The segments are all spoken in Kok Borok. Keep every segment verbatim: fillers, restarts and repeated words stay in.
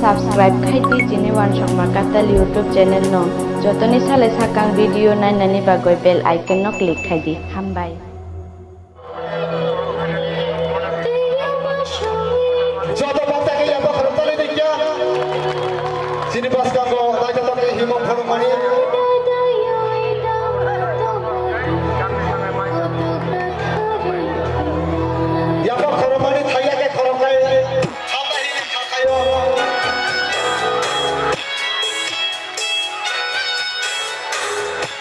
Subscribe khai di chini Wansokma Katal YouTube channel no. Jotoni sale sakang video nainani bagwi bell icon no click khai di. Hambai. Joto bakta khe yapha khoroknani dikya. Chini bwskango naithothok khe himung phunukmani. Yapha khorokmani thaiya khe khoroknai. Hambai hini kha khaio.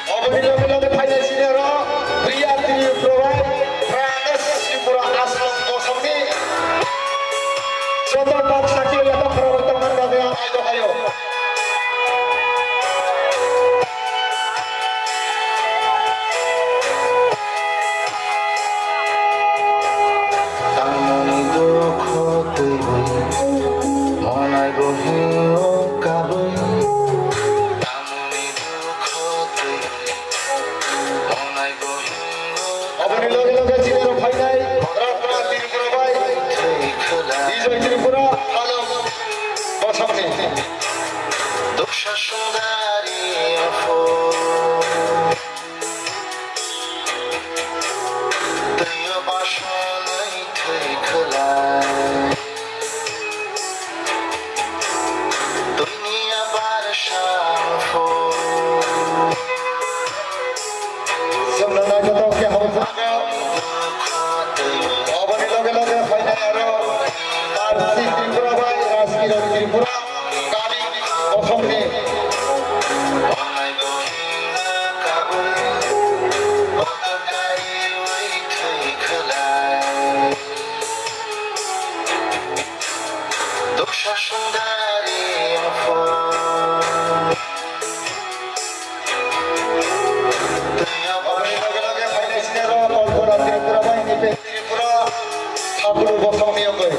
Oboni loge loge phainai senior o Priya Tripura bai Pranesh Tripura Aslam Bosongni joto bak sakhi yato khorok tongmani bagwi ang aidok ayo. Tamoni dukho twiwi monai bo hingo kabwi. Tamoni dukho twiwi monai bo hingo. Oboni loge loge chini rok phainai Ratna Tripura bai Bijoy Tripura Phalung Bosongni. Duksa sundari afo. Twiyo basonwi thwi khwlai. Twini yabar sangpho. Chwngno naithothok khe hausa. Oboni loge loge phainai aro R C Tripura bai Rajkiran Tripura. Kali Bosongni. Duksa sundari afo. Twiyo basonwi. Loge loge phainai senior o Kalpana Tripura bai ni Tripura Thakur Bosongni yongoi.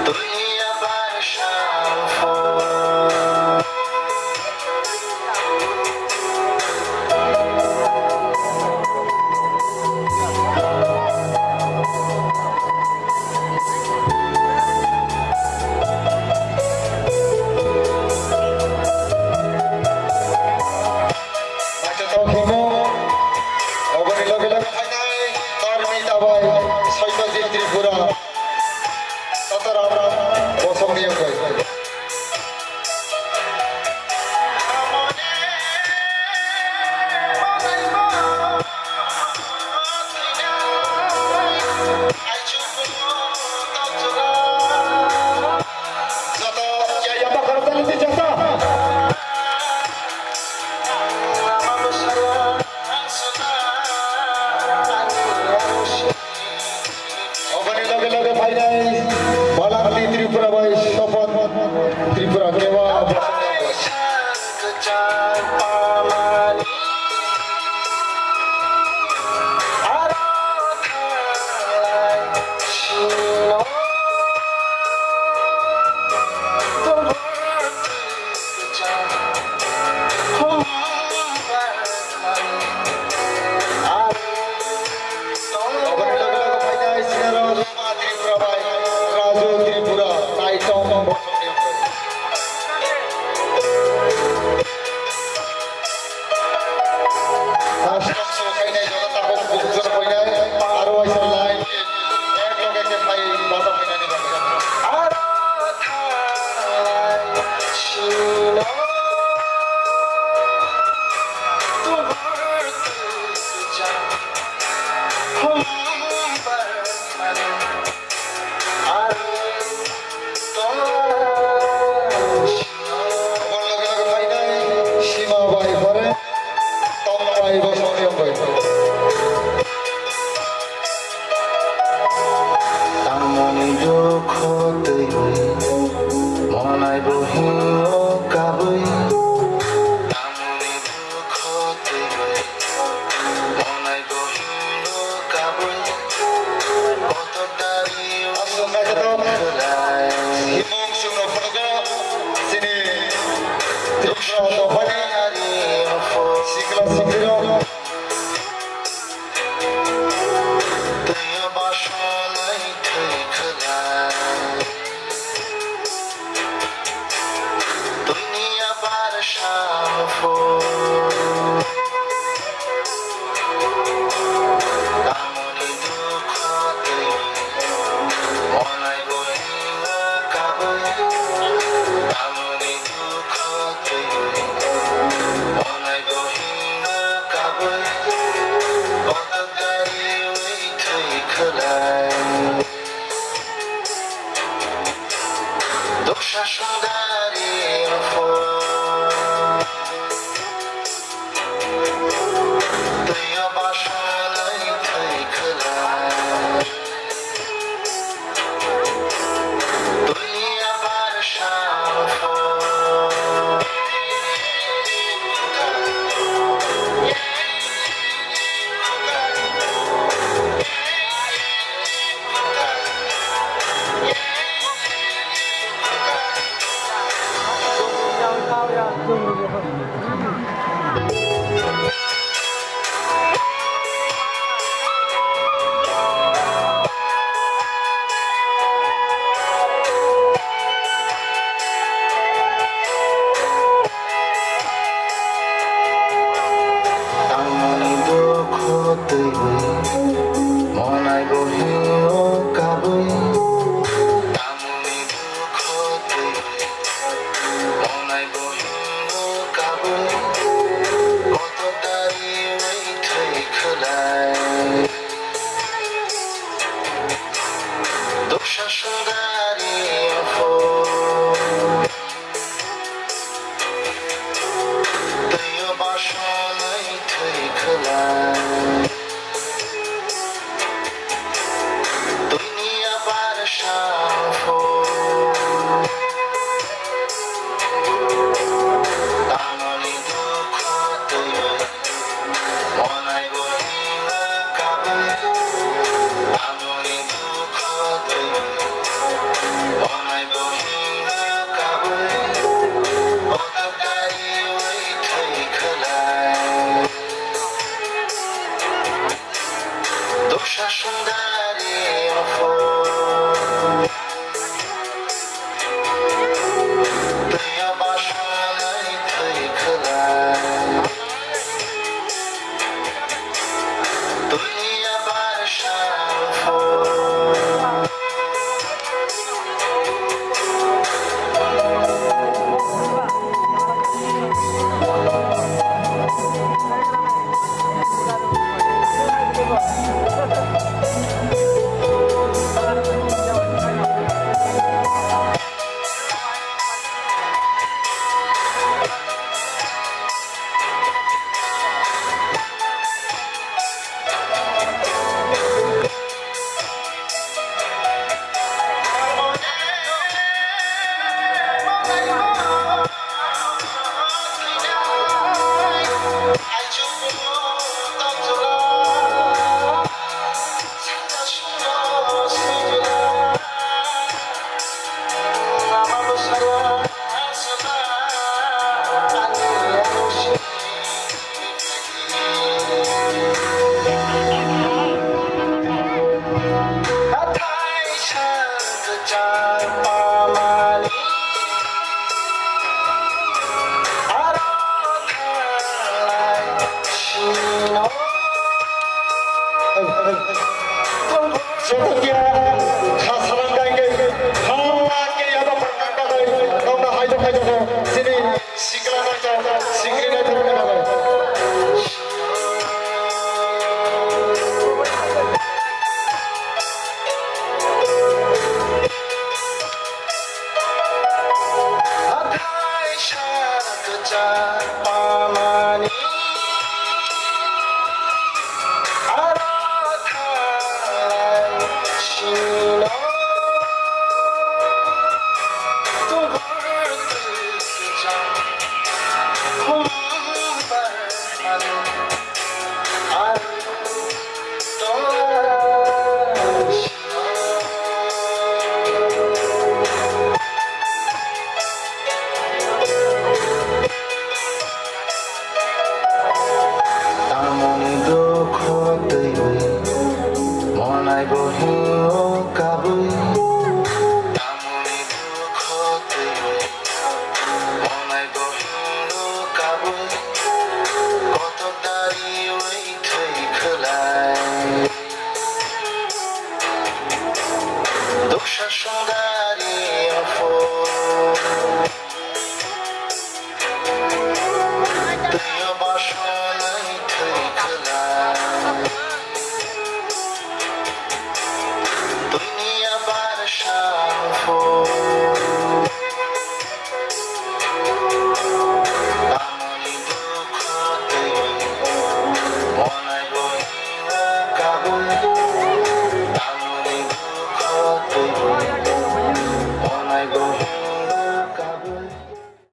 Dunia barsang pho. Naithothok himo, oboni loge loge phainai Karmi Dabai, Satyajit Tripura, Sataram Bosongni yongoi. Joto ya ya bakar tali di joto. Oboni loge loge phainai Balangdi Tripura bai Sopon Tripura kewa. Oboni loge loge phainai senior o Roma Tripura bai Raju Tripura, Naitong Bosongni. Aswk khainai joto tabuk bukjak phainai, aro waisa line ek loge khe phai bacha phainani bagwi. Oboni loge loge phainai Sima bai pore Tongmai Bosongni yongoi. Tangmani dukho twiwi monai bo hingo kabwi. Tangmani dukho twiwi monai bo hingo kabwi. Kotor dari aswk naithothok khwlai. Himung chwngno phunugo chini Tripura dophani sikla siklirok. Twiyo basonwi thwi khwlai. Doksa sundari info. Twiyo basonai thwi khwlai. Twiya bar sangpho. Tamni dukhu twiwi, monai bo hino kabwi. Tamni dukhu twiwi, monai bo hino kabwi. Koto tariwi thwi khwlai. Doksa sundari info. Twiyo basonai thwi khwlai. Twiya bar sangpho. Tamni dukhu twiwi. Monai bo hino kabwi, tamni dukhu twiwi. Monai bo hino kabwi, koto kariwi thwi khwlai. Doksa sundari info. Twiyo basonai thwi khwlai. Twiya bar sangpho. Hathai sa kwchar pamani aro thanglai sino. Joto khe kha salang kai kai, ha ke yaba pakka kai, nokna haidok haidok, sini sikla naithok, sikli naithok ni bagwi. Hathai sa kwchar pamani aro thanglai sino. Tubur twi kwchar khum bar mani aro thanglai sino. Sasungari ang pho.